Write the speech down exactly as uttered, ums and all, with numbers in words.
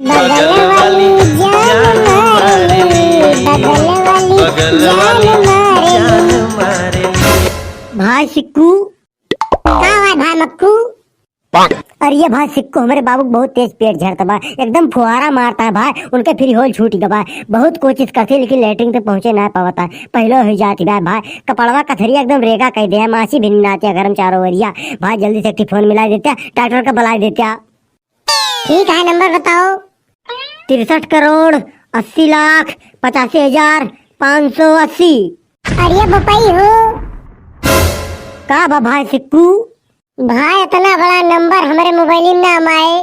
बगल वाली जान मारेली, बगल वाली जान मारेली। भाई सिक्कू। का हुआ भाई मक्कू? अरे ये भाई सिक्कू, हमरे बाबू के बहुत तेज पेट झरत बा, एकदम फुहारा मारत है भाई, उनके फिर होल छूट गवा। बहुत कोशिश करते लेकिन लेटरिन पे पहुँचे ना पावत है, पहले हो जाती बा भाई। कपड़वा कथरिया एकदम रेगा कइ दे है, मासी भिन नाचे घर में चारों ओरिया। भाई जल्दी से एक ठे फोन मिला देते, डॉक्टर का बुला देते। ठीक है, नंबर बताओ। तिरसठ करोड़ अस्सी लाख पचासी हजार पाँच सौ अस्सी। अरे बपई हो। का बा भाई सिक्कू? भाई, इतना बड़ा नंबर हमरे मोबाइल में ना आए।